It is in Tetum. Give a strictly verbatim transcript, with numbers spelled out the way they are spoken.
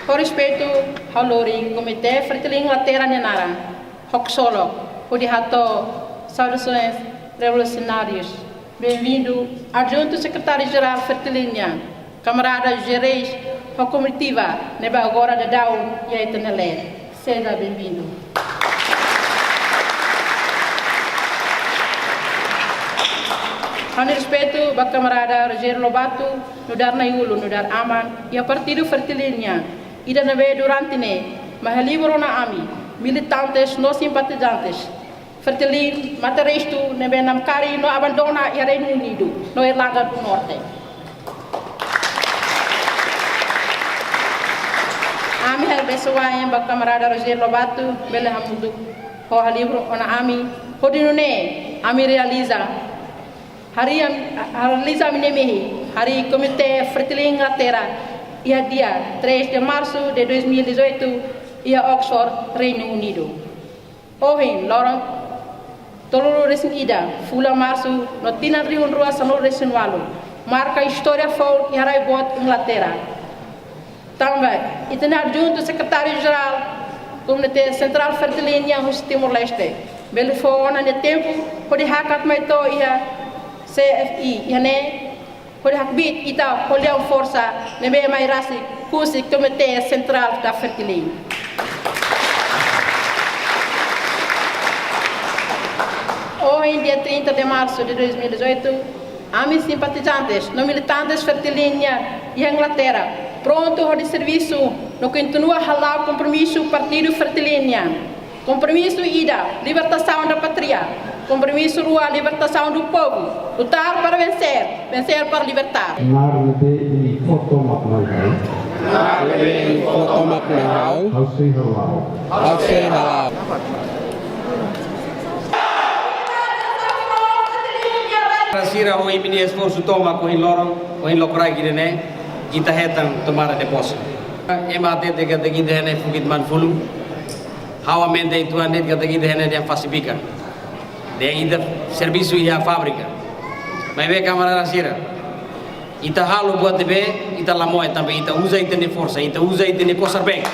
Ho respeitu, ha'u lori Komité Fretilin Inglaterra nia naran, ho ksolok, hodi hato'o saudações revolucionárias. Bem-vindo, Adjuntu Sekretáriu Jerál Fretilin nian, kamarada José Reis, ho komitiva ne'ebé agora daudaun iha ita-nia leet. Seja bem-vindo. Ha'u-nia respeitu ba kamarada Rogério Lobato, nu'udar nai-ulun, nu'udar aman iha Partidu Fretilin nian, ida ne'ebé durante ne'e mai halibur ona ami, militantes no simpatizantes Fretilin, mate-restu ne'ebé namkari no abandona iha Reinu Unidu no Irlanda do Norte. Ami halo besik-oan ba kamarada Rogério Lobato, bele hamutuk ho halibur ona ami, hodi nune'e ami realiza harii am-, realiza ami-nia mehi, harii Komité Fretilin Inglaterra, iha dia três de março de dois mil e dezoito, iha Oxford, Reinu Unidu. Ohin, loron tolunulu-resin-ida, fulan Marsu, no tinan rihun rua sanulu-resin-ualu, marka istória foun iha rai boot Inglaterra. Tanba ita-nia Adjuntu Sekretáriu Jerál Komité Sentrál Fretilin nian husi Timor-Leste bele fó ona nia tempu hodi hakat mai to'o iha C F I, iha ne'e hodi hakbiit ita ho lian forsa ne'ebé mai rasik husi Komité Sentrál da Fretilin. Ohin, dia trinta de março de dois mil e dezoito, ami simpatizantes no militantes Fretilin nian iha Inglaterra, prontu hodi servisu no kontinua hala'o kompromisu Partidu Fretilin nian. Kompromisu ida, libertação da pátria. Kompromisu rua, libertação do povo. Lutar para vencer, vencer para libertar. Knaar ne'ebé imi fó tomak mai ha'u. Knaar ne'ebé imi fó tomak mai ha'u. Ha'u sei hala'o. Ha'u sei hala'o. Sira, ho imi-nia esforsu tomak ohin loron, ohin lokraik ida-ne'e, ita hetan tomada de posse. Ema hatete katak ita iha ne'e fokit manfulu. Ha'u aumenta uitoan de'it katak ita iha ne'e dehan fase bikan. Dehan ita servisu iha fábrika. Maibé kamarada sira, ita halo buat ne'ebé ita la moe, tanba ita uza ita-nia forsa, ita uza ita-nia kosar-been.